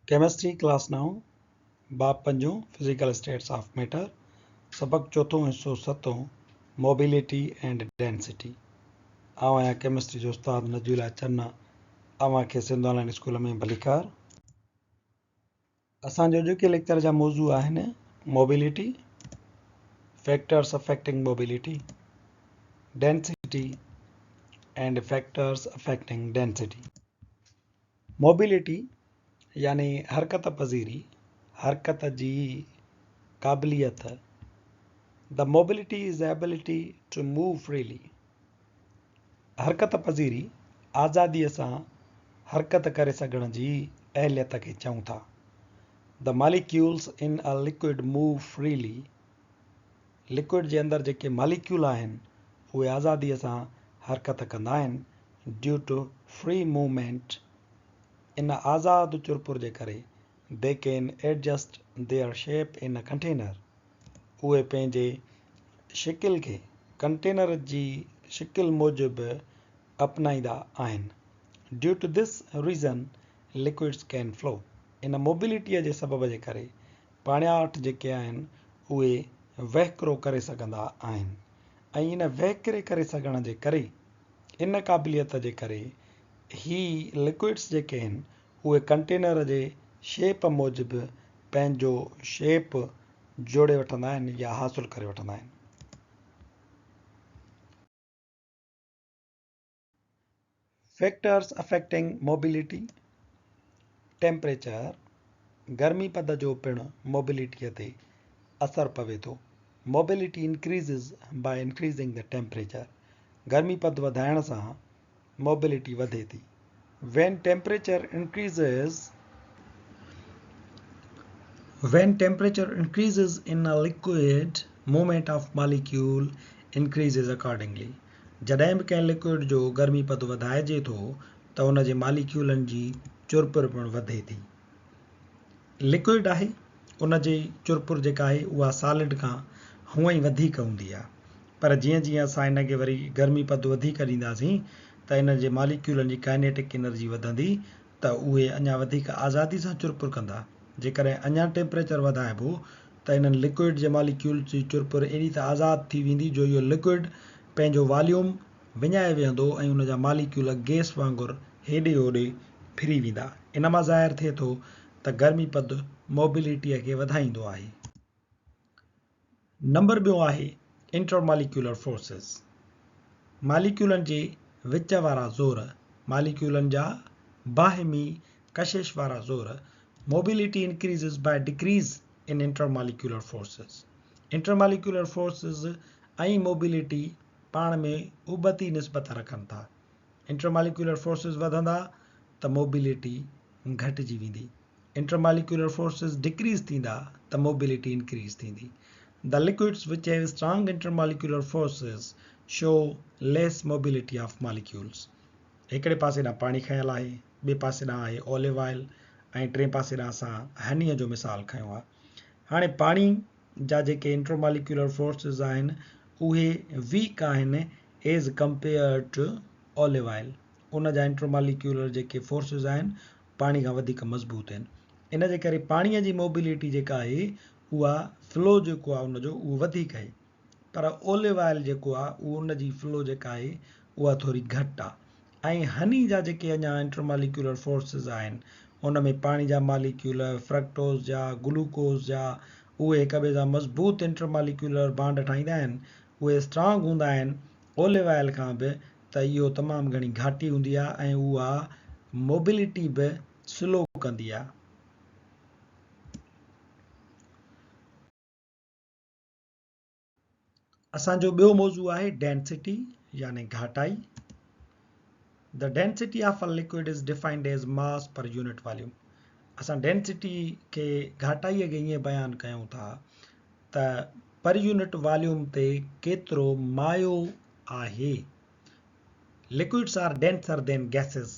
Chemistry class نائون، باب پنجون، physical status of matter, سبق چوٿون حصو ستون، موبيلٽي اينڊ ڊينسٽي. آئون آهيان ڪيمسٽري جو استاد نجيب الله چنا، اوهان کي سنڌ آن لائين اسڪول ۾ ڀليڪار. اسان جو اڄوڪي ليڪچر جا موضوع آهن mobility, factors affecting mobility, density and factors affecting density. Mobility يعني حرڪت پذيري، حرڪت جي قابليت، The mobility is the ability to move freely، حرڪت پذيري آزاديء سان حرڪت ڪري سگهڻ جي اهليت کي چئون ٿا. The molecules in a liquid move freely، liquid جي اندر جيڪي ماليڪيول آهن اهي آزاديء سان حرڪت ڪندا آهن. Due to free movement، ان آزاد چرپر جي ڪري، they can adjust their shape in a container، اهي پنهنجي شڪل کي ڪنٽينر جي شڪل موجب اپنائيندا آهن. Due to this reason liquids can flow، ان موبلٽيء جي سبب جي ڪري پاڻياٺ جيڪي آهن اهي وهڪرو ڪري سگهندا آهن ۽ ان وهڪري ڪري سگهڻ جي ڪري ان قابليت جي ڪري هي لڪوئڊس جيڪي آهن اهي ڪنٽينر جي شيپ موجب پنهنجو شيپ جوڙي وٺندا آهن يا حاصل ڪري وٺندا آهن. فيڪٽرز افيڪٽنگ موبيلٽي، ٽيمپريچر، گرمي پد جو پڻ موبيلٽيء تي اثر پوي ٿو. Mobility increases by increasing the temperature. گرمي پد وڌائڻ سان موبيلٽي وڌي ٿي. When temperature increases When temperature increases in a liquid, movement of molecule increases accordingly. جڏهن به ڪنهن لڪوئڊ جو گرمي پد وڌائجي ٿو ته ان جي ماليڪيولن جي چرپر پڻ وڌي ٿي. لڪوئڊ آهي ان جي چرپر جيڪا آهي اها سالڊ کان هونئن ئي وڌيڪ هوندي آهي پر جيئن جيئن اسان ان کي وري گرمي پد وڌيڪ ڏينداسين ته ان جي ماليڪيولن جي ڪائنيٽڪ انرجي وڌندي ته اهي اڃا وڌيڪ آزادي سان چرپر ڪندا. جيڪڏهن اڃا ٽيمپريچر وڌائبو ته انهن لڪوئڊ جي ماليڪيولز جي چرپر ايڏي ته آزاد ٿي ويندي جو اهو لڪوئڊ پنهنجو واليوم وڃائي ويهندو ۽ ان جا ماليڪيول گئس وانگر هيڏي هوڏي ڦري ويندا. ان مان ظاهر ٿئي ٿو ته گرمي پد موبلٽيء کي وڌائيندو آهي. نمبر ٻيون آهي انٽرماليڪيولر فورسز، ماليڪيولن جي وچ وارا زور، ماليڪيولن جا باهمي ڪشش وارا زور، Mobility increases by decrease in intermolecular forces. Intermolecular forces ۽ mobility پاڻ ۾ ابتي نسبت رکن ٿا. انٽرماليڪيولر فورسز وڌندا ته موبيلٽي گهٽجي ويندي. انٽرماليڪيولر فورسز ڊڪريز ٿيندا ته موبيلٽي انڪريز ٿيندي. The liquids which have strong intermolecular forces show less mobility of molecules. هڪڙي پاسي ڏانهن پاڻي کنيل آهي، ٻئي پاسي ڏانهن آهي اوليو آئل ۽ ٽئين پاسي ڏانهن اسان هنيء جو مثال کنيو آهي. هاڻي پاڻي جا جيڪي انٽرماليڪيولر فورسز آهن اهي ويڪ آهن as compared to olive oil ان جا انٽرماليڪيولر جيڪي فورسز آهن پاڻي کان وڌيڪ مضبوط آهن ان جي ڪري پاڻي جي موبيلٽي جيڪا آهي اها فلو جيڪو آهي ان جو اهو وڌيڪ آهي پر اوليو آئل جيڪو آهي اهو ان جي فلو جيڪا آهي اها ٿوري گهٽ آهي ۽ هني جا جيڪي اڃا انٽرماليڪيولر فورسز آهن ان ۾ پاڻي جا ماليڪيول، فرڪٽوز جا، گلوڪوز جا، اهي هڪ ٻئي سان مضبوط انٽرماليڪيولر بانڊ ٺاهيندا آهن، اهي اسٽرانگ هوندا آهن اوليو آئل کان به ته اهو تمام گهڻي گهاٽي هوندي آهي ۽ اها موبلٽي به سلو ڪندي آهي. اسان جو ٻيو موضوع آهي ڊينسٽي يعني گهاٽائي. The density of a liquid is defined as mass per unit volume. اسان ڊينسٽي کي گهاٽائي کي ائين بيان ڪيون ٿا ته پر يونٽ واليوم تي ڪيترو مايو آهي. Liquids are denser than gases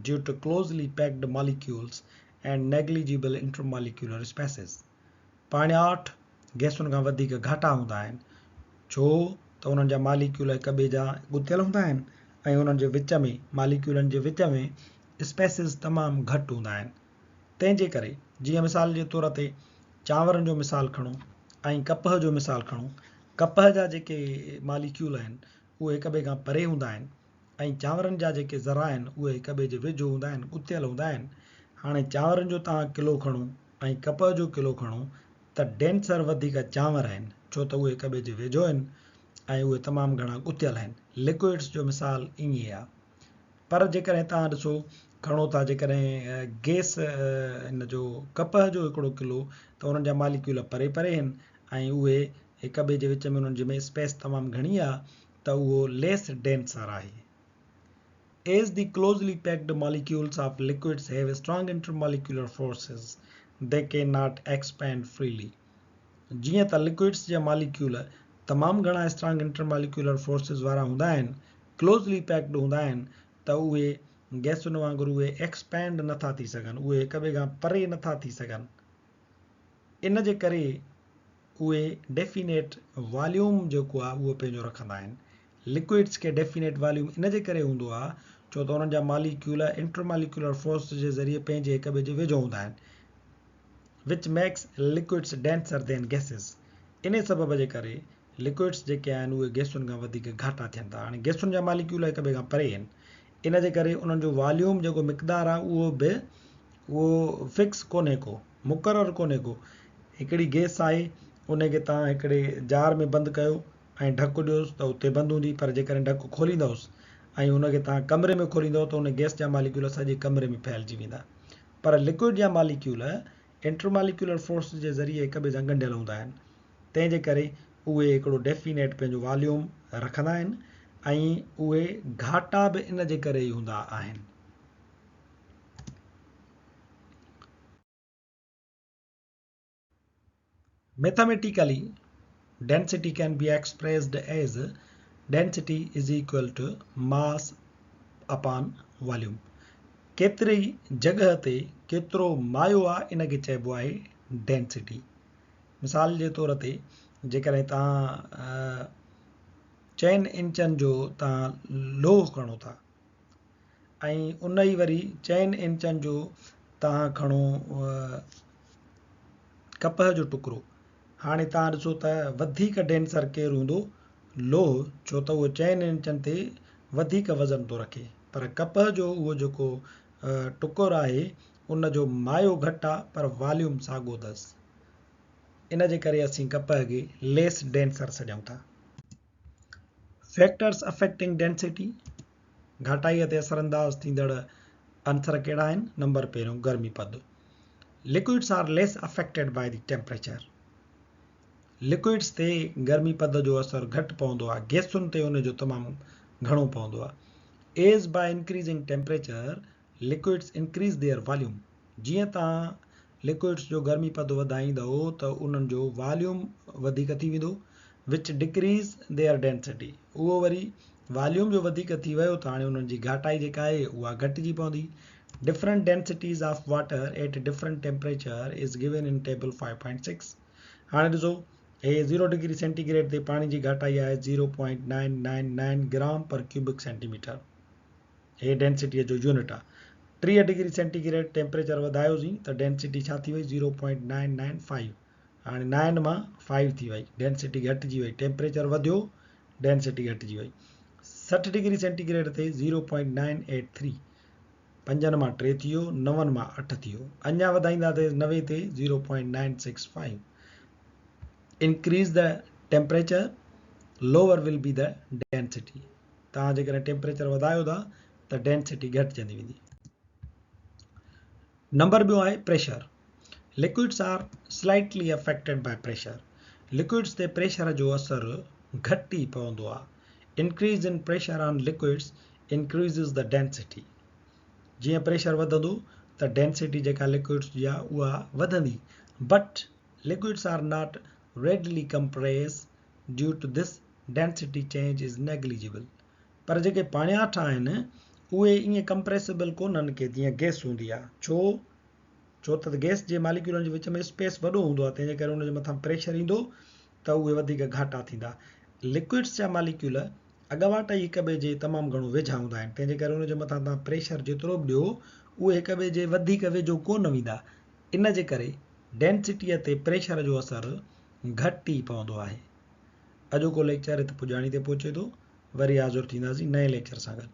due to closely packed molecules and negligible intermolecular spaces. پاڻياٺ گئسن کان وڌيڪ گهاٽا هوندا آهن، ڇو ته انهن جا ماليڪيول هڪ ٻئي جا ڳتيل هوندا آهن ۽ انهن جي وچ ۾ ماليڪيولن جي وچ ۾ اسپيسز تمام گهٽ هوندا آهن. تنهن جي ڪري جيئن مثال جي طور تي چانورن جو مثال کڻو ۽ ڪپهه جو مثال کڻو، ڪپهه جا جيڪي ماليڪيول آهن اهي هڪ ٻئي کان پري هوندا آهن ۽ چانورن جا جيڪي ذرا آهن اهي هڪ ٻئي جي ويجهو هوندا آهن، ڳتيل هوندا آهن. هاڻي چانورن جو توهان ڪلو کڻو ۽ ڪپهه جو ڪلو کڻو ته ڊينسر وڌيڪ چانور آهن ڇو ته اهي هڪ ٻئي جي ويجهو آهن ۽ اهي تمام گهڻا ڳتيل آهن. لڪوئڊس جو مثال ائين آهي. پر جيڪڏهن توهان ڏسو کڻو ٿا جيڪڏهن گيس ان جو ڪپهه جو هڪڙو ڪلو ته انهن جا ماليڪيول پري پري آهن ۽ اهي هڪ ٻئي جي وچ ۾ انهن جي ۾ اسپيس تمام گهڻي آهي ته اهو ليس ڊينسر آهي. As the closely packed molecules of liquids have strong intermolecular forces, they cannot expand freely. جيئن ته لڪوئڊس جا ماليڪيول تمام گهڻا اسٽرانگ انٽرماليڪيولر فورسز وارا هوندا آهن، ڪلوزلي پيڪڊ هوندا آهن ته اهي گئسن وانگر اهي ايڪسپينڊ نه ٿا ٿي سگهن، اهي هڪ ٻئي کان پري نه ٿا ٿي سگهن. ان جي ڪري اهي ڊيفينيٽ واليوم جيڪو آهي اهو پنهنجو رکندا آهن. لڪوئڊس کي ڊيفينيٽ واليوم ان جي ڪري هوندو آهي ڇو ته انهن جا ماليڪيول انٽرماليڪيولر فورس جي ذريعي پنهنجي هڪ ٻئي جي ويجهو هوندا آهن. Which makes liquids denser than gases انهي سبب جي ڪري لڪوئڊس جيڪي آهن اهي گئسن کان وڌيڪ گهاٽا ٿين ٿا. هاڻي گئسن جا ماليڪيول هڪ ٻئي کان پري آهن ان جي ڪري انهن جو واليوم جيڪو مقدار آهي اهو به اهو فڪس ڪونهي ڪو مقرر ڪونهي ڪو. هڪڙي گئس آهي ان کي توهان هڪڙي جار ۾ بند ڪيو ۽ ڍڪ ڏيوس ته اتي بند هوندي پر جيڪڏهن ڍڪ کوليندؤس ۽ ان کي توهان ڪمري ۾ کوليندؤ ته ان گئس جا ماليڪيول سڄي ڪمري ۾ ڦهلجي ويندا. پر لڪوئڊ جا ماليڪيول انٽرماليڪيولر فورس جي ذريعي هڪ ٻئي سان ڳنڍيل هوندا آهن تنهن جي ڪري اهي هڪڙو ڊيفينيٽ پنهنجو واليوم رکندا آهن ۽ اهي گهاٽا به ان جي ڪري ئي هوندا آهن. Mathematically, density can be expressed as density is equal to mass upon volume. ڪيتري جڳهه تي ڪيترو مايو آ ان کي چئبو آهي ڊينسٽي. مثال جي طور تي جيڪڏهن توهان چئن انچن جو توهان لوهه کڻو ٿا ۽ ان ئي وري چئن انچن جو توهان کڻو ڪپهه جو ٽڪرو. هاڻي توهان ڏسو ته وڌيڪ ڊينسر ڪير هوندو؟ لوهه، ڇو ته اهو چئن انچن تي وڌيڪ وزن ٿو رکي. پر ڪپهه جو اهو جيڪو ٽڪر آهي، ان جو مايو گهٽ آ پر واليوم ساڳو اٿس. ان جي ڪري اسين ڪپهه کي ليس ڊينسر سڏيون ٿا. فيڪٽرز افيڪٽنگ ڊينسٽي، گهاٽائيء تي اثرانداز ٿيندڙ عنصر ڪهڙا آهن؟ نمبر پهريون گرمي پد، Liquids are less affected by the temperature، liquids تي گرمي پد جو اثر گهٽ پوندو آهي، گئسن تي ان جو تمام گهڻو پوندو آهي. As by increasing temperature liquids increase their volume, جيئن توهان لڪوئڊس جو گرمي پد وڌائيندؤ ته انهن جو واليوم وڌيڪ ٿي ويندو، which decrease their density، اهو وري واليوم جو وڌيڪ ٿي ويو ته هاڻي انهن جي گهاٽائي جيڪا آهي اها گهٽجي پوندي. Different densities of water at different temperature is given in table 5.6. هاڻي ڏسو هي زيرو ڊگري سينٽي گريڊ تي پاڻي جي گهاٽائي آهي zero point nine nine nine gram per cubic centimetre. هي ڊينسٽيء جو يونٽ آ. 30 ڊگري سينٽي گريڊ ٽيمپريچر وڌايوسين ته ڊينسٽي ڇا ٿي وئي zero point nine nine five هاڻي نائن مان فائيو ٿي وئي ڊينسٽي گهٽجي وئي ٽيمپريچر وڌيو ڊينسٽي گهٽجي وئي 60 ڊگري سينٽي گريڊ تي zero point nine eight three پنجن مان ٽي ٿي ويو نون مان اٺ ٿي ويو اڃا وڌائينداسين 90 تي zero point nine six five increase the temperature lower will be the density توهان جيڪڏهن ٽيمپريچر وڌايو ٿا ته ڊينسٽي گهٽجندي ويندي. نمبر ٻيو آهي pressure. Liquids are slightly affected by pressure. Liquids تي پريشر جو اثر گهٽ ئي پوندو آهي. Increase in pressure on liquids increases the density. جيئن پريشر وڌندو ته ڊينسٽي جيڪا لڪوئڊس جي آهي اها وڌندي. But liquids are not readily compress due to this density change is negligible پر جيڪي پاڻياٺ آهن اهي ائين ڪمپريسبل ڪونهن ڪي جيئن گئس هوندي آهي ڇو ڇو ته گئس جي ماليڪيولن جي وچ ۾ اسپيس وڏو هوندو آهي تنهن جي ڪري ان جي مٿان پريشر ايندو ته اهي وڌيڪ گهاٽا ٿيندا لڪوئڊس جا ماليڪيول اڳواٽ ئي هڪ ٻئي جي تمام گهڻو ويجها هوندا آهن تنهن جي ڪري ان جي مٿان توهان پريشر جيترو به ڏيو اهي هڪ ٻئي جي وڌيڪ ويجهو ڪونه ويندا. ان جي ڪري ڊينسٽيء تي پريشر جو اثر گهٽ ئي پوندو آهي. اڄوڪو ليڪچر هت پڄاڻي تي پهچي ٿو. وري حاضر ٿينداسين نئين ليڪچر سان گڏ.